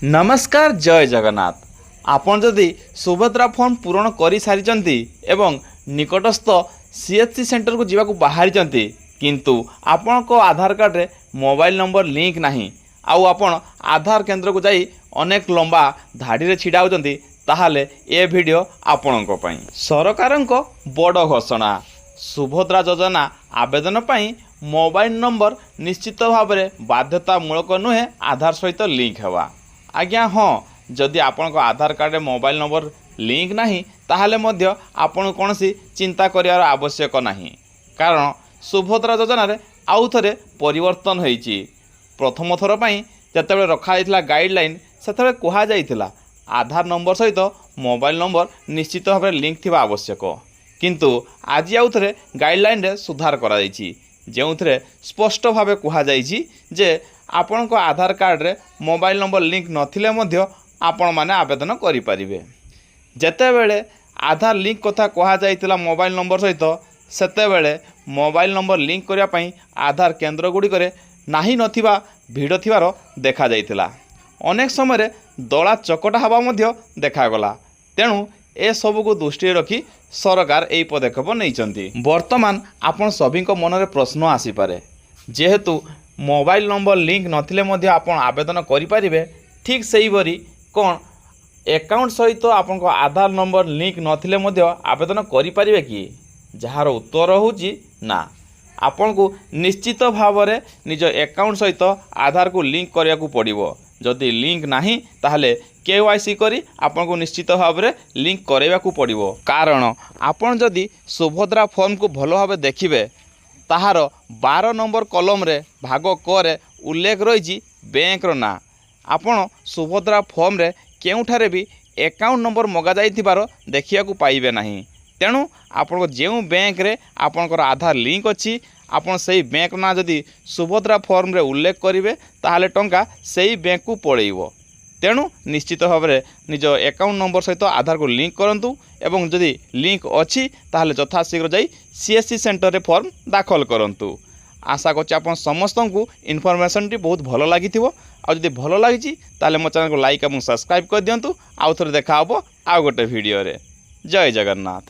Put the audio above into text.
ନମସ୍କାର, ଜୟ ଜଗନ୍ନାଥ। ଆପଣ ଯଦି ସୁଭଦ୍ରା ଫର୍ମ ପୂରଣ କରିସାରିଛନ୍ତି ଏବଂ ନିକଟସ୍ଥ ସିଏଚ୍ସି ସେଣ୍ଟରକୁ ଯିବାକୁ ବାହାରିଛନ୍ତି, କିନ୍ତୁ ଆପଣଙ୍କ ଆଧାର କାର୍ଡ଼ରେ ମୋବାଇଲ ନମ୍ବର ଲିଙ୍କ ନାହିଁ ଆଉ ଆପଣ ଆଧାର କେନ୍ଦ୍ରକୁ ଯାଇ ଅନେକ ଲମ୍ବା ଧାଡ଼ିରେ ଛିଡ଼ା ହେଉଛନ୍ତି, ତାହେଲେ ଏ ଭିଡ଼ିଓ ଆପଣଙ୍କ ପାଇଁ। ସରକାରଙ୍କ ବଡ଼ ଘୋଷଣା, ସୁଭଦ୍ରା ଯୋଜନା ଆବେଦନ ପାଇଁ ମୋବାଇଲ ନମ୍ବର ନିଶ୍ଚିତ ଭାବରେ ବାଧ୍ୟତାମୂଳକ ନୁହେଁ ଆଧାର ସହିତ ଲିଙ୍କ ହେବା। ଆଜ୍ଞା ହଁ, ଯଦି ଆପଣଙ୍କ ଆଧାର କାର୍ଡ଼ରେ ମୋବାଇଲ ନମ୍ବର ଲିଙ୍କ ନାହିଁ, ତାହେଲେ ମଧ୍ୟ ଆପଣଙ୍କୁ କୌଣସି ଚିନ୍ତା କରିବାର ଆବଶ୍ୟକ ନାହିଁ। କାରଣ ସୁଭଦ୍ରା ଯୋଜନାରେ ଆଉ ଥରେ ପରିବର୍ତ୍ତନ ହୋଇଛି। ପ୍ରଥମ ଥର ପାଇଁ ଯେତେବେଳେ ରଖାଯାଇଥିଲା ଗାଇଡ଼ଲାଇନ୍, ସେତେବେଳେ କୁହାଯାଇଥିଲା ଆଧାର ନମ୍ବର ସହିତ ମୋବାଇଲ ନମ୍ବର ନିଶ୍ଚିତ ଭାବରେ ଲିଙ୍କ ଥିବା ଆବଶ୍ୟକ। କିନ୍ତୁ ଆଜି ଆଉ ଥରେ ଗାଇଡ଼ଲାଇନ୍ରେ ସୁଧାର କରାଯାଇଛି, ଯେଉଁଥିରେ ସ୍ପଷ୍ଟ ଭାବେ କୁହାଯାଇଛି ଯେ ଆପଣଙ୍କ ଆଧାର କାର୍ଡ଼ରେ ମୋବାଇଲ ନମ୍ବର ଲିଙ୍କ ନଥିଲେ ମଧ୍ୟ ଆପଣମାନେ ଆବେଦନ କରିପାରିବେ। ଯେତେବେଳେ ଆଧାର ଲିଙ୍କ କଥା କୁହାଯାଇଥିଲା ମୋବାଇଲ ନମ୍ବର ସହିତ, ସେତେବେଳେ ମୋବାଇଲ ନମ୍ବର ଲିଙ୍କ କରିବା ପାଇଁ ଆଧାର କେନ୍ଦ୍ର ଗୁଡ଼ିକରେ ନାହିଁ ନଥିବା ଭିଡ଼ ଥିବାର ଦେଖାଯାଇଥିଲା। ଅନେକ ସମୟରେ ଦଳା ଚକଟା ହେବା ମଧ୍ୟ ଦେଖାଗଲା। ତେଣୁ ଏସବୁକୁ ଦୃଷ୍ଟିରେ ରଖି ସରକାର ଏହି ପଦକ୍ଷେପ ନେଇଛନ୍ତି। ବର୍ତ୍ତମାନ ଆପଣ ସଭିଙ୍କ ମନରେ ପ୍ରଶ୍ନ ଆସିପାରେ, ଯେହେତୁ ମୋବାଇଲ ନମ୍ବର ଲିଙ୍କ ନଥିଲେ ମଧ୍ୟ ଆପଣ ଆବେଦନ କରିପାରିବେ, ଠିକ୍ ସେହିପରି କ'ଣ ଆକାଉଣ୍ଟ ସହିତ ଆପଣଙ୍କ ଆଧାର ନମ୍ବର ଲିଙ୍କ ନଥିଲେ ମଧ୍ୟ ଆବେଦନ କରିପାରିବେ କି? ଯାହାର ଉତ୍ତର ହେଉଛି ନା। ଆପଣଙ୍କୁ ନିଶ୍ଚିତ ଭାବରେ ନିଜ ଆକାଉଣ୍ଟ ସହିତ ଆଧାରକୁ ଲିଙ୍କ କରିବାକୁ ପଡ଼ିବ। ଯଦି ଲିଙ୍କ ନାହିଁ, ତାହେଲେ କେୱାଇସି କରି ଆପଣଙ୍କୁ ନିଶ୍ଚିତ ଭାବରେ ଲିଙ୍କ କରାଇବାକୁ ପଡ଼ିବ। କାରଣ ଆପଣ ଯଦି ସୁଭଦ୍ରା ଫର୍ମକୁ ଭଲ ଭାବେ ଦେଖିବେ, ତାହାର 12 ନମ୍ବର କଲମରେ ଭାଗ କରେ ଉଲ୍ଲେଖ ରହିଛି ବ୍ୟାଙ୍କର ନାଁ। ଆପଣ ସୁଭଦ୍ରା ଫର୍ମରେ କେଉଁଠାରେ ବି ଆକାଉଣ୍ଟ ନମ୍ବର ମଗାଯାଇଥିବାର ଦେଖିବାକୁ ପାଇବେ ନାହିଁ। ତେଣୁ ଆପଣଙ୍କ ଯେଉଁ ବ୍ୟାଙ୍କରେ ଆପଣଙ୍କର ଆଧାର ଲିଙ୍କ ଅଛି, ଆପଣ ସେଇ ବ୍ୟାଙ୍କ ନାଁ ଯଦି ସୁଭଦ୍ରା ଫର୍ମରେ ଉଲ୍ଲେଖ କରିବେ, ତାହେଲେ ଟଙ୍କା ସେଇ ବ୍ୟାଙ୍କକୁ ପଳେଇବ। ତେଣୁ ନିଶ୍ଚିତ ଭାବରେ ନିଜ ଆକାଉଣ୍ଟ ନମ୍ବର ସହିତ ଆଧାରକୁ ଲିଙ୍କ କରନ୍ତୁ ଏବଂ ଯଦି ଲିଙ୍କ ଅଛି, ତାହେଲେ ଯଥାଶୀଘ୍ର ଯାଇ ସିଏସ୍ସି ସେଣ୍ଟରରେ ଫର୍ମ ଦାଖଲ କରନ୍ତୁ। ଆଶା କରୁଛି ଆପଣ ସମସ୍ତଙ୍କୁ ଇନଫର୍ମେସନ୍ଟି ବହୁତ ଭଲ ଲାଗିଥିବ। ଆଉ ଯଦି ଭଲ ଲାଗିଛି, ତାହେଲେ ମୋ ଚ୍ୟାନେଲକୁ ଲାଇକ୍ ଏବଂ ସବସ୍କ୍ରାଇବ୍ କରିଦିଅନ୍ତୁ। ଆଉ ଥରେ ଦେଖା ହେବ ଆଉ ଗୋଟେ ଭିଡ଼ିଓରେ। ଜୟ ଜଗନ୍ନାଥ।